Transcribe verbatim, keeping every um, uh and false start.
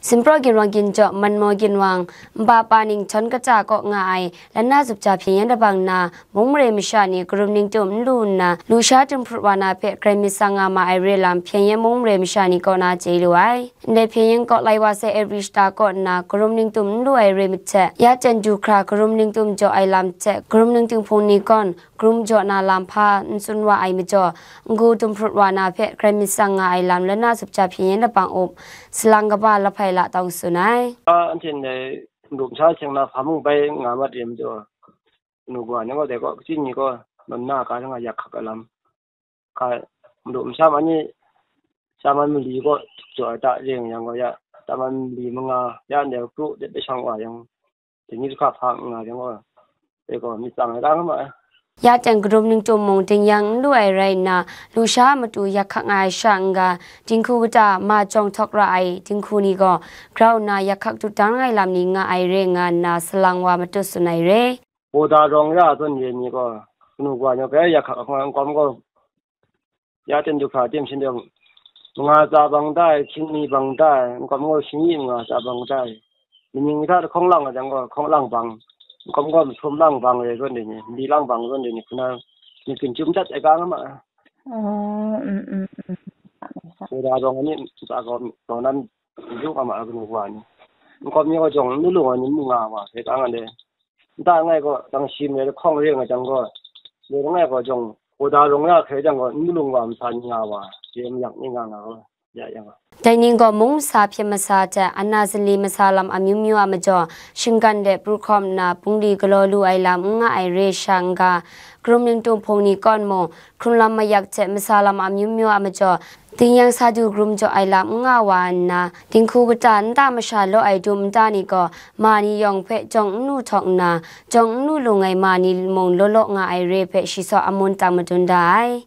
Sinpraw ginwang ginjaw, Manmaw ginwang, nba pa ning htawn kata kaw nga ai, lanna zup ja hpyen yen dabang na, mung mare masha ni karum ningtum n lu nna, lusha tumhprut wa na hpe grai myit tsang nga ma ai re lam, hpyen yen mung mare masha ni kaw na chye lu ai. Ndai hpyen yen kaw lai wa sai April shata kaw nna, karum ningtum n lu ai re myit hte, ya ten du hkra karum ningtum jaw ai lam hte, karum ningtum hpung ni gawn, karum jaw na lam hpa n tsun wa ai majaw, n-gu tumhprut wa na hpe grai myit tsang nga ai lam lanna zup ja hpyen yen dabang up, salang kaba Lahpai Latawng tsun ai. A, anhte ndai madu masha seng na hpa mung bai nga mat re majaw, kanu kawa ni gaw dai gaw, kaji ni gaw, nawn na ga rai nga yak hkak ai lam, ga, madu masha ma ni, Taman mali gaw tuk jaw ai ta ring yang gaw ya, taman mali manga ya ndai kru de bai shang wa yang, dai ni hkra hpa nga yang gaw, dai gaw myit tsang ai ta nga ma ai. Ya ten karum ningtum mung dingyang n lu ai rai nna, lusha a matu yak hkak nga ai sha n-ga, dinghku kata ma jawng htawk ra ai dinghku ni gaw, grau nna yak hkak dut dang ai lam ni nga ai re nga nna, salang wa matut tsun ai re. Boda rawng ya zawn re ni gaw, kanu kawa ni gaw yak hkak nga nkawm gaw, ya ten du hkra tim shin dum, manga tsa bang tai, hkying ni bang tai, nkawm gaw shingyi manga tsa bang tai, maning hta hkawng lang a jang gaw, hkawng lang bang, nkawm gaw masum lang bang re zawn re ni, mali lang bang zawn re ni, hkuna myit gun chyum dat ai ga nga ma ai. Oh, mm, mm, mm. Boda rawng ai ni ntsa gaw, gaw nan, N du nga ma ai kanu kawa ni. Nkawm ni gaw jawng n lu lung ai ni mu nga wa, hkrai kang ai le. Nta langai gaw, dang shi me lahkawng re nga jang gaw, le langai gaw jawng, boda rawng ya hkrai jang gaw, n lu lung wa masa ni nga wa, je mayak ni nga nga gaw, ya yang gaw. Dai ni gaw mung masa hpyen masa hte, ana zali masa lam amyu myu a majaw, shinggan de pru hkawm nna, bungli galaw lu ai lam n nga ai re sha n-ga, karum ningtum hpung ni kawn mung, hkrun lam mayak hte masa lam amyu myu a majaw, Dingyang sa du karum jaw ai lam n nga wa nna, dinghku kata nta masha law ai dum nta ni gaw, ma ni yawng hpe jawng n nu htawk nna, jawng n nu lung ai ma ni mung law law nga ai re hpe shi saw amun tang madun da ai.